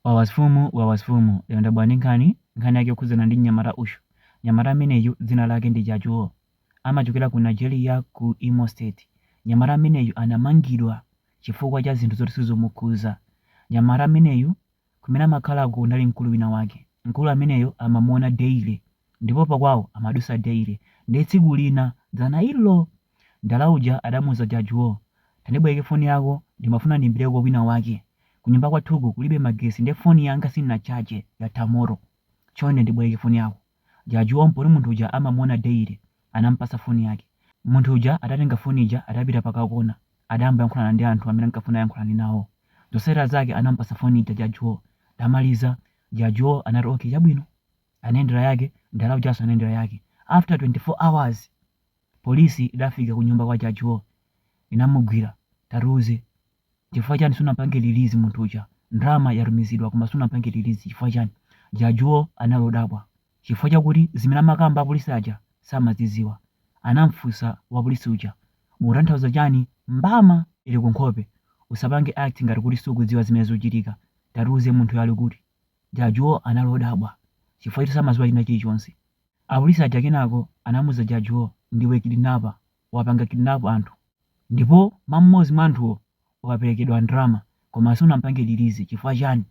Wawa mfumu, wawa mfumu, lero ndabwera ndi nkhani, nkhani yake yokhudzana ndi mnyamata uyu. Mnyamata ameneyu dzina lake ndi Jajuo. Amachokera ku Nigeria ku Imo State. Mnyamata ameneyu anamangidwa chifukwa cha zinthu zoti sizomukhudza. Mnyamata ameneyu kumene amakhalako kunali mkulu wina wake. Mkulu ameneyo amamuona daily ndipo pakwawo amadusa daily. Ndiye tsiku lina dzana ilo mdala uja adamuuza Jajuo, tandibwereke foni yako ndimafuna ndiimbireko wina wake. Kunyumba kwathuku kulibe magesi ndiye foni yanga sinachaje yatha moto. Chonde ndibwereke foni yako. Jajuo poti munthu uja amamuona daily anampasa foni yake. Munthu uja atatenga foni ija adapita pakakona adayamba kuyankhulana ndi anthu amene ankafuna ayankhulane nawo. Zotsatira zake anampasa foni ija Jajuo. Atamaliza Jajuo anati okay chabwino. Anayendera yake, mdala ujanso anayendera yake. After 24 hours polisi idafika kunyumba kwa Jajuo inamugwira. Tatiuze chifukwa chani sunapange release munthu uja? Ndalama yatumizidwa koma sunapange release chifukwa chani? Jajuo anali odabwa chifukwa chakuti zimene amakamba apolisi aja samazidziwa. Anamfunsa wapolisi uja, mukutanthauza chani? Mbama ili kunkhope. Usapange act ngati kuti sukudziwa zimene zikuchitika. Tatiuze munthuyo ali kuti? Jajuo anali odabwa chifukwa choti samadziwa china chilichonse. Apolisi aja kenako anamuuza Jajuo, ndiwe kidnapper, wapanga kidnap anthu ndipo mwa mmodzi mwa anthuwo waperekedwa ndalama koma sunampange release chifukwa chani?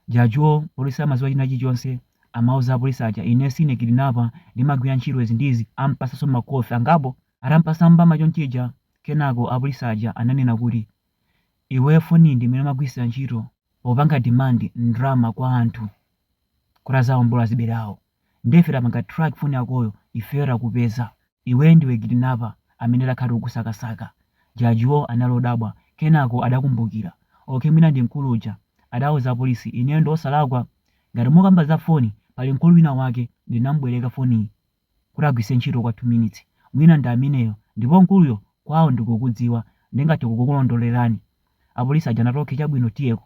Jajuo poti samadziwa china chilichonse amauza apolisi aja ine sine kidnapper ndimagwira ntchito izi ndi izi ampasanso makofi angapo. Atampasa mbama chonchija kenako apolisi aja ananena kuti iweyo foniyi ndi imene umagwirisira ntchito popanga demand ndalama kwa anthu kuti azaombola azibale awo. Nde ife tapanga track phone yakoyo ifeyo takupeza. Iweyo ndiwe kidnapper amene takhala tikukusakasaka. Jajuo anali odabwa. Kenako adakumbukira. Okay mwina ndi mkulu uja. Adauza apolisi ineyo ndi osalakwa. Ngati mukamba za phone pali mkulu wina wake ndinamubwereka foniyi kuti agwiritse ntchito kwa 2 minutes. Mwina ndi ameneyo ndipo mkuluyo kwawo ndikukudziwa ndingathe kukulondolerani. Apolisi aja anati okay chabwino tiyeko.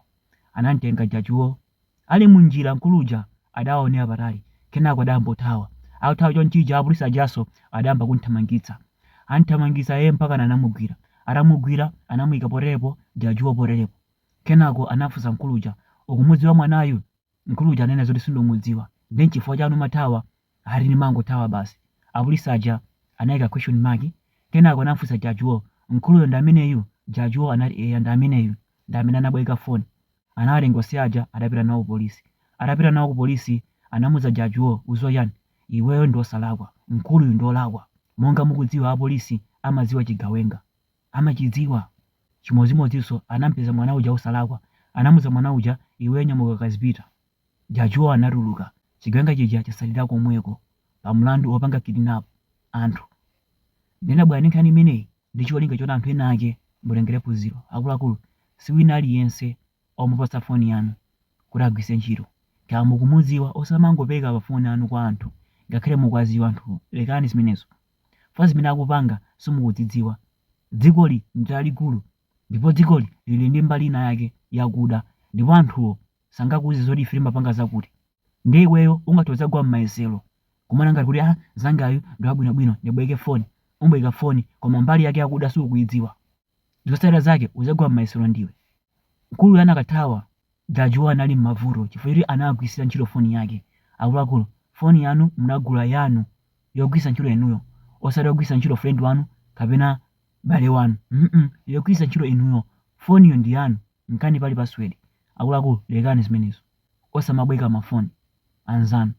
Anamtenga Jajuo Ali munjira mkulu uja adawaonera patali kenako adayamba kuthawa. Akuthawa chonchija apolisi ajanso adayamba kumthamangitsa. Amthamangitsa ee mpakana anamugwira. Atamugwira anamuika poterepo Jajuo poterepo. Kenako anafunsa mkulu uja, ukumudziwa mwanayu? Mkulu uja ananena zoti sindikumudziwa. Ndiye nchifukwa chani umathawa? Ati ndimangothawa basi. Apolisi aja anaika question mark kenako anamfunsa Jajuo, mkuluyo ndi ameneyu? Jajuo anati eya ndi ameneyu, ndi amene anabweka phone. Anawatenga onse aja adapita nawo ku polisi. Atapita nawo ku polisi anamuuza Jajuo, uziwa chani? Iweyo ndi osalakwa, mkuluyu ndi olakwa. Monga mukudziwa apolisi amadziwa chigawenga. Amachidziwa. Chimodzimodzinso anampeza mwana uja osalakwa. Anamuuza mwana uja, iweyo nyamuka kazipita. Jajuo anatuluka. Chigawenga chija chasalira komweko pa mlandu opanga kidnap anthu. Ndinabwera ndi nkhani imeneyi ndi cholinga choti anthu ena ake mutengere phunziro. Akuluakulu, si wina aliyense omupatsa foni yanu kuti agwiritse ntchito. Kaya mukumudziwa, osamangopereka mafoni anu kwa anthu ngakhale mukuwadziwa anthuwo. Lekani zimenezo. Chifukwa zimene akupanga simukuzidziwa. Dzikoli ndi lalikulu ndipo dzikoli lili ndi mbali ina yake yakuda ndipo anthuwo sangakuuze zoti ife timapanga zakuti. Ndiye iweyo ungathe kudzagwa mmayesero kumaona ngati kuti ah nzangayu ndi wabwinobwino ndibwereke foni. Umubwereka foni koma mbali yake yakuda sukuidziwa. Zotsatira zake udzagwa mmayesero ndiwe. Mkuluyu anakathawa, Jajuo anali mmavuto chifukwa choti anagwiritsira ntchito foni yake. Akuluakulu, foni yanu munagula yanu yogwiritsa ntchito inuyo osati yogwiritsa ntchito friend wanu kapena bale wanu mm yogwiritsa ntchito inuyo. Foniyo ndi yanu nkani pali password. Akuluakulu lekani zimenezo osamabweka ma phone anzanu.